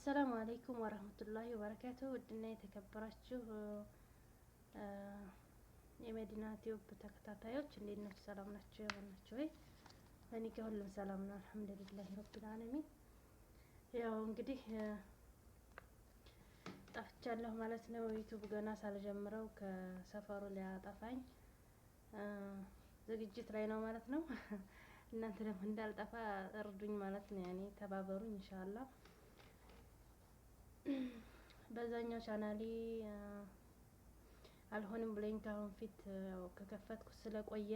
السلام عليكم ورحمة الله وبركاته። ውድና የተከበራችሁ የመዲና ቲዩብ ተከታታዮች እንዴት ናችሁ? ሰላም ናችሁ? የሆናችሁ ወይ? እኔ ጋር ሁሉም ሰላም ነው፣ الحمد لله رب العالمين። ያው እንግዲህ ጠፍቻለሁ ማለት ነው። ዩቲዩብ ገና ሳልጀምረው ከሰፈሩ ሊያጠፋኝ ዝግጅት ላይ ነው ማለት ነው። እናንተ ደግሞ እንዳልጠፋ እርዱኝ ማለት ነው። ያኔ ተባበሩኝ إن شاء الله። በዛኛው ቻናሌ አልሆንም ብለኝ ካሁን ፊት ያው ከከፈትኩ ስለቆየ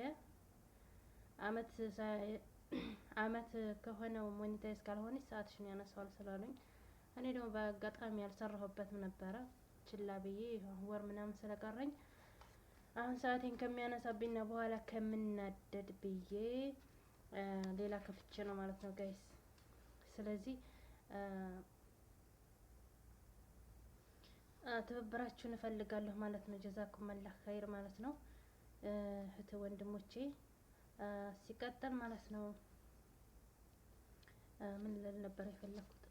አመት ከሆነው monetize ካልሆነች ሰዓትሽን ያነሳዋል ስላሉኝ እኔ ደግሞ በአጋጣሚ ያልሰራሁበትም ነበረ፣ ችላ ብዬ ወር ምናምን ስለቀረኝ አሁን ሰዓቴን ከሚያነሳብኝና በኋላ ከምናደድ ብዬ ሌላ ከፍቼ ነው ማለት ነው guys። ስለዚህ ትብብራችሁን እፈልጋለሁ ማለት ነው። جزاكم الله خير ማለት ነው እህት ወንድሞቼ። ሲቀጥል ማለት ነው ምን ልል ነበር የፈለኩት?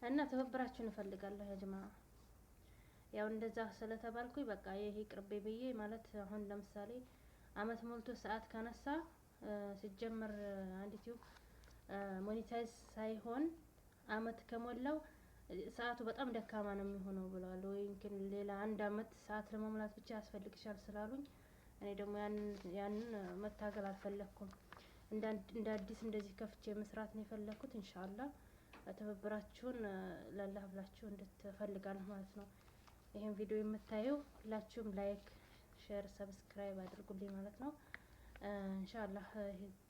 እና ትብብራችሁን እፈልጋለሁ يا جماعة። ያው እንደዛ ስለተባልኩኝ በቃ ይሄ ቅርቤ ብዬ ማለት አሁን ለምሳሌ አመት ሞልቶ ሰዓት ካነሳ፣ ሲጀመር አንድ ዩቲዩብ monetize ሳይሆን አመት ከሞላው ሰዓቱ በጣም ደካማ ነው የሚሆነው ብለዋል። ወይ يمكن ሌላ አንድ አመት ሰዓት ለመሙላት ብቻ ያስፈልግሻል ስላሉኝ እኔ ደግሞ ያንን መታገል አልፈለግኩም። እንደ አዲስ እንደዚህ ከፍቼ መስራት ነው የፈለግኩት። إن شاء الله ትብብራችሁን ለላህ ብላችሁ እንድትፈልጋለሁ ማለት ነው። ይህን ቪዲዮ የምታዩ ሁላችሁም like፣ share፣ subscribe አድርጉልኝ ማለት ነው። إن شاء الله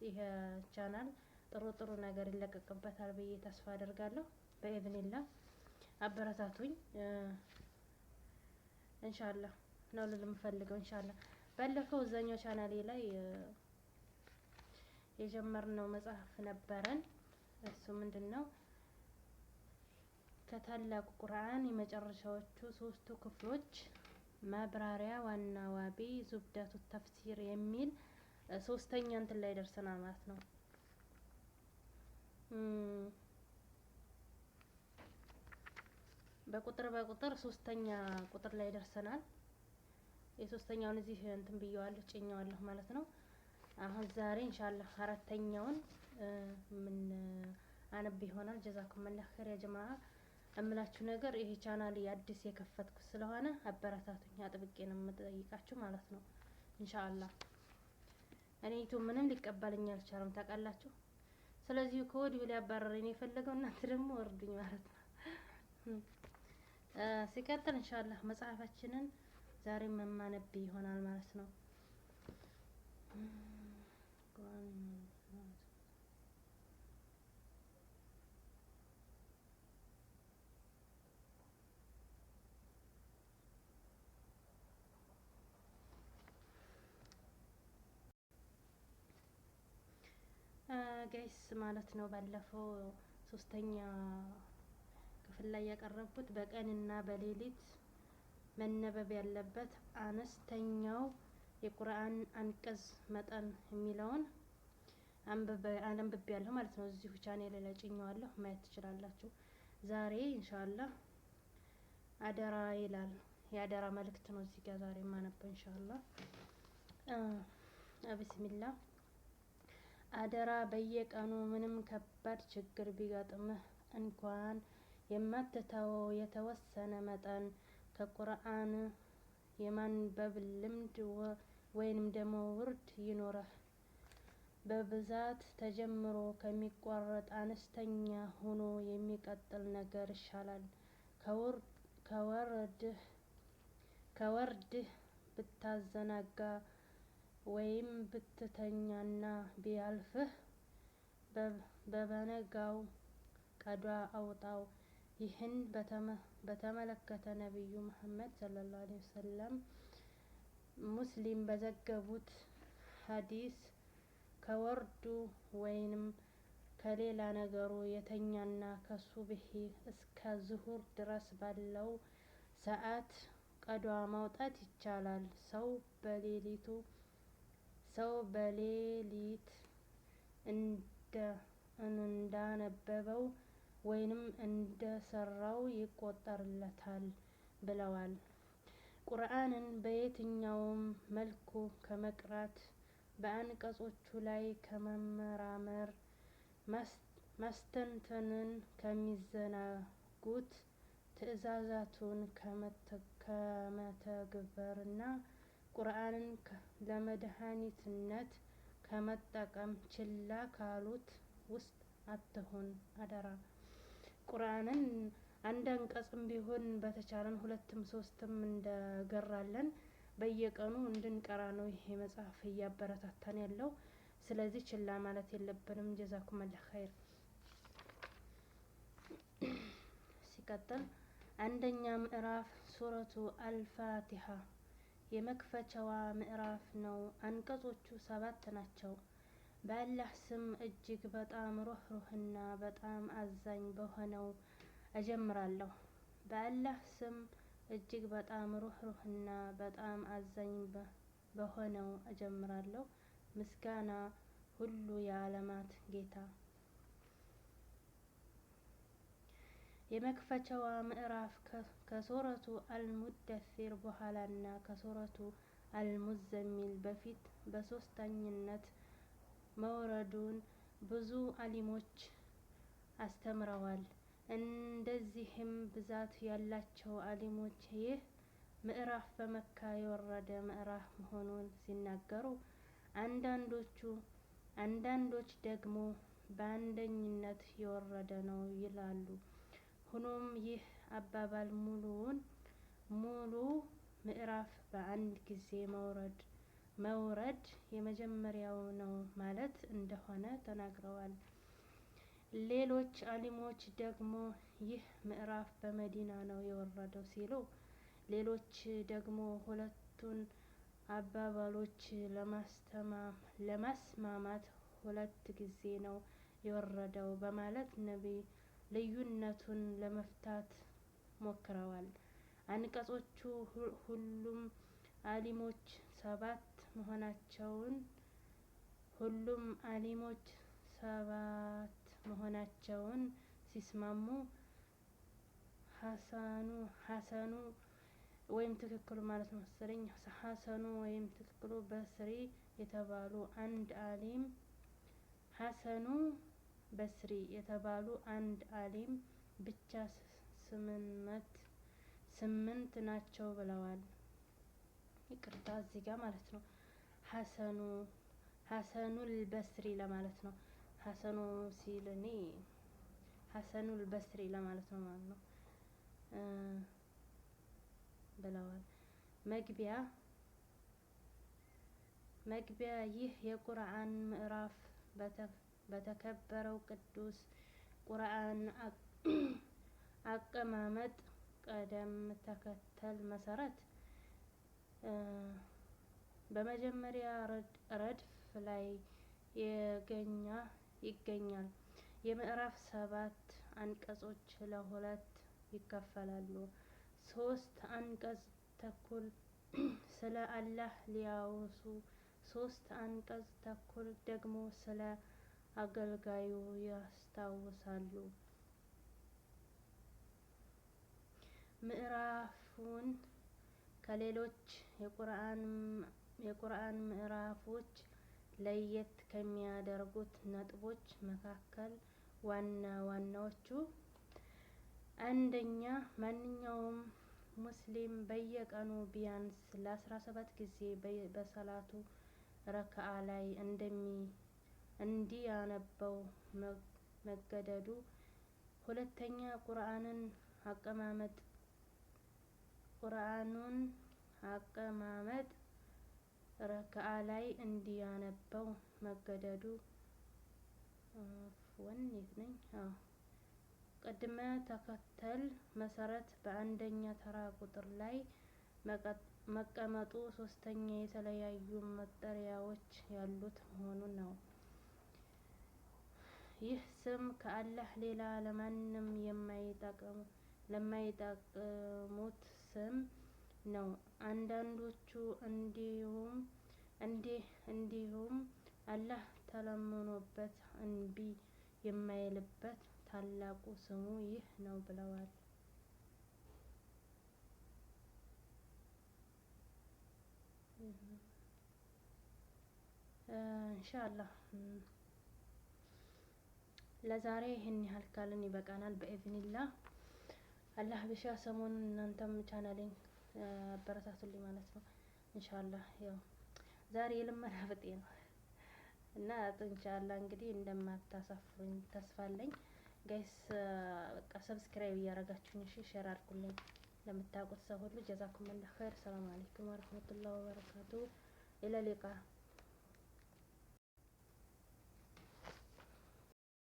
ይሄ ቻናል ጥሩ ጥሩ ነገር ይለቀቅበታል ብዬ ተስፋ አደርጋለሁ። بإذن الله አበረታቱኝ። إن شاء الله ነው ልል የምፈልገው። إن شاء الله ባለፈው እዛኛው ቻናሌ ላይ የጀመርነው መጽሐፍ ነበረን። እሱ ምንድን ነው? ከታላቁ ቁርአን የመጨረሻዎቹ ሶስቱ ክፍሎች ማብራሪያ ዋና ዋቢ زبدة التفسير የሚል ሶስተኛ እንትን ላይ ደርሰናል ማለት ነው። በቁጥር በቁጥር ሶስተኛ ቁጥር ላይ ደርሰናል። የሶስተኛውን እዚህ እንትን ብየዋለሁ፣ ጭኘዋለሁ ማለት ነው። አሁን ዛሬ إن شاء الله አራተኛውን ምን አነብ ይሆናል። جزاكم الله خير يا جماعة። እምላችሁ ነገር ይሄ ቻናል አዲስ የከፈትኩ ስለሆነ አበረታቱኝ፣ አጥብቄ ነው የምጠይቃችሁ ማለት ነው። إن شاء الله እኔ ዩቲዩብ ምንም ሊቀበልኝ አልቻለም፣ ታውቃላችሁ። ስለዚህ ከወዲሁ ሊያባረረኝ ነው የፈለገው። እናንተ ደግሞ እርዱኝ ማለት ነው። ሲቀጥል إن شاء الله መጽሐፋችንን ዛሬ መማነብ ይሆናል ማለት ነው። Guys ማለት ነው። ባለፈው ሶስተኛ ክፍል ላይ ያቀረብኩት በቀንና በሌሊት መነበብ ያለበት አነስተኛው የቁርአን አንቀጽ መጠን የሚለውን አንብቤ ያለሁ ማለት ነው። እዚሁ ቻኔል ላይ ጭኘዋለሁ፣ ማየት ትችላላችሁ። ዛሬ إن شاء الله አደራ ይላል። የአደራ መልእክት ነው እዚህ ጋር ዛሬ የማነበው إن شاء الله። بسم الله። አደራ፣ በየቀኑ ምንም ከባድ ችግር ቢገጥምህ እንኳን የማትተወው የተወሰነ መጠን ከቁርአን የማንበብ ልምድ ወይንም ደግሞ ውርድ ይኑርህ። በብዛት ተጀምሮ ከሚቋረጥ አነስተኛ ሆኖ የሚቀጥል ነገር ይሻላል። ከወርድህ ብታዘናጋ ወይም ብትተኛና ቢያልፍህ በበነጋው ቀዷ አውጣው። ይህን በተመለከተ ነቢዩ መሐመድ صلى الله عليه وسلم ሙስሊም በዘገቡት ሀዲስ ከወርዱ ወይንም ከሌላ ነገሩ የተኛና ከሱብሂ እስከ ዙሁር ድረስ ባለው ሰዓት ቀዷ ማውጣት ይቻላል። ሰው በሌሊት እንዳነበበው ወይንም እንደሰራው ይቆጠርለታል ብለዋል። ቁርአንን በየትኛውም መልኩ ከመቅራት፣ በአንቀጾቹ ላይ ከመመራመር፣ ማስተንተንን ከሚዘናጉት፣ ትዕዛዛቱን ከመተግበርና ቁርአንን ለመድኃኒትነት ከመጠቀም ችላ ካሉት ውስጥ አትሁን አደራ። ቁርአንን አንድ አንቀጽም ቢሆን በተቻለን ሁለትም ሶስትም እንደገራለን በየቀኑ እንድንቀራ ነው ይሄ መጽሐፍ እያበረታታን ያለው። ስለዚህ ችላ ማለት የለብንም። ጀዛኩም አላህ ኸይር። ሲቀጥል አንደኛ ምዕራፍ ሱረቱ አልፋቲሃ የመክፈቻዋ ምዕራፍ ነው። አንቀጾቹ 7 ናቸው። በአላህ ስም እጅግ በጣም ሩህሩህና በጣም አዛኝ በሆነው እጀምራለሁ። በአላህ ስም እጅግ በጣም ሩህሩህና በጣም አዛኝ በሆነው እጀምራለሁ። ምስጋና ሁሉ የዓለማት ጌታ። የመክፈቻዋ ምዕራፍ ከሱረቱ አልሙደሲር በኋላና ከሱረቱ አልሙዘሚል በፊት በሶስተኝነት መውረዱን ብዙ አሊሞች አስተምረዋል። እንደዚህም ብዛት ያላቸው አሊሞች ይህ ምዕራፍ በመካ የወረደ ምዕራፍ መሆኑን ሲናገሩ፣ አንዳንዶች ደግሞ በአንደኝነት የወረደ ነው ይላሉ። ሆኖም ይህ አባባል ሙሉ ምዕራፍ በአንድ ጊዜ መውረድ የመጀመሪያው ነው ማለት እንደሆነ ተናግረዋል። ሌሎች አሊሞች ደግሞ ይህ ምዕራፍ በመዲና ነው የወረደው ሲሉ፣ ሌሎች ደግሞ ሁለቱን አባባሎች ለማስማማት ሁለት ጊዜ ነው የወረደው በማለት ልዩነቱን ለመፍታት ሞክረዋል። አንቀጾቹ ሁሉም አሊሞች 7 መሆናቸውን ሲስማሙ፣ ሐሰኑ ወይም ትክክሉ ማለት ነው መሰለኝ፣ ሐሰኑ ወይም ትክክሉ በስሪ የተባሉ አንድ አሊም ሐሰኑ በስሪ የተባሉ አንድ አሊም ብቻ 8 ናቸው ብለዋል። ይቅርታ እዚህ ጋር ማለት ነው ሐሰኑል በስሪ ለማለት ነው። ሐሰኑ ሲል እኔ ሐሰኑል በስሪ ለማለት ነው ማለት ነው ብለዋል። መግቢያ ይህ የቁርአን ምዕራፍ በተከበረው ቅዱስ ቁርአን አቀማመጥ ቅደም ተከተል መሰረት በመጀመሪያ ረድፍ ላይ ይገኛል። የምዕራፍ 7 አንቀጾች ለሁለት ይከፈላሉ። 3 አንቀጽ ተኩል ስለ አላህ ሊያወሱ፣ 3 አንቀጽ ተኩል ደግሞ ስለ አገልጋዩ ያስታውሳሉ። ምዕራፉን ከሌሎች የቁርአን ምዕራፎች ለየት ከሚያደርጉት ነጥቦች መካከል ዋና ዋናዎቹ፦ አንደኛ፣ ማንኛውም ሙስሊም በየቀኑ ቢያንስ ለ17 ጊዜ በሰላቱ ረክዓ ላይ እንዲያነበው መገደዱ። ሁለተኛ፣ ቁርአኑን አቀማመጥ ረክዓ ላይ እንዲያነበው መገደዱ። የት ነኝ? ቅድመ ተከተል መሰረት በአንደኛ ተራ ቁጥር ላይ መቀመጡ። ሶስተኛ፣ የተለያዩ መጠሪያዎች ያሉት መሆኑ ነው። ይህ ስም ከአላህ ሌላ ለማንም ለማይጠቅሙት ስም ነው። አንዳንዶቹ እንዲሁም አላህ ተለምኖበት እንቢ የማይልበት ታላቁ ስሙ ይህ ነው ብለዋል። ኢንሻአላህ ለዛሬ ይህን ያህል ካልን ይበቃናል። بإذن الله አላህ ቢሻ ሰሞኑን እናንተም ቻናሌን አበረታቱልኝ ማለት ነው። ኢንሻአላህ ያው ዛሬ የልመና ብጤ ነው እና ኢንሻአላህ እንግዲህ እንደማታሳፍሩኝ ተስፋ አለኝ። Guys በቃ subscribe እያደረጋችሁኝ እሺ፣ share አድርጉልኝ ለምታውቁት ሰው ሁሉ። جزاكم الله خير። سلام عليكم ورحمة الله وبركاته። إلى اللقاء።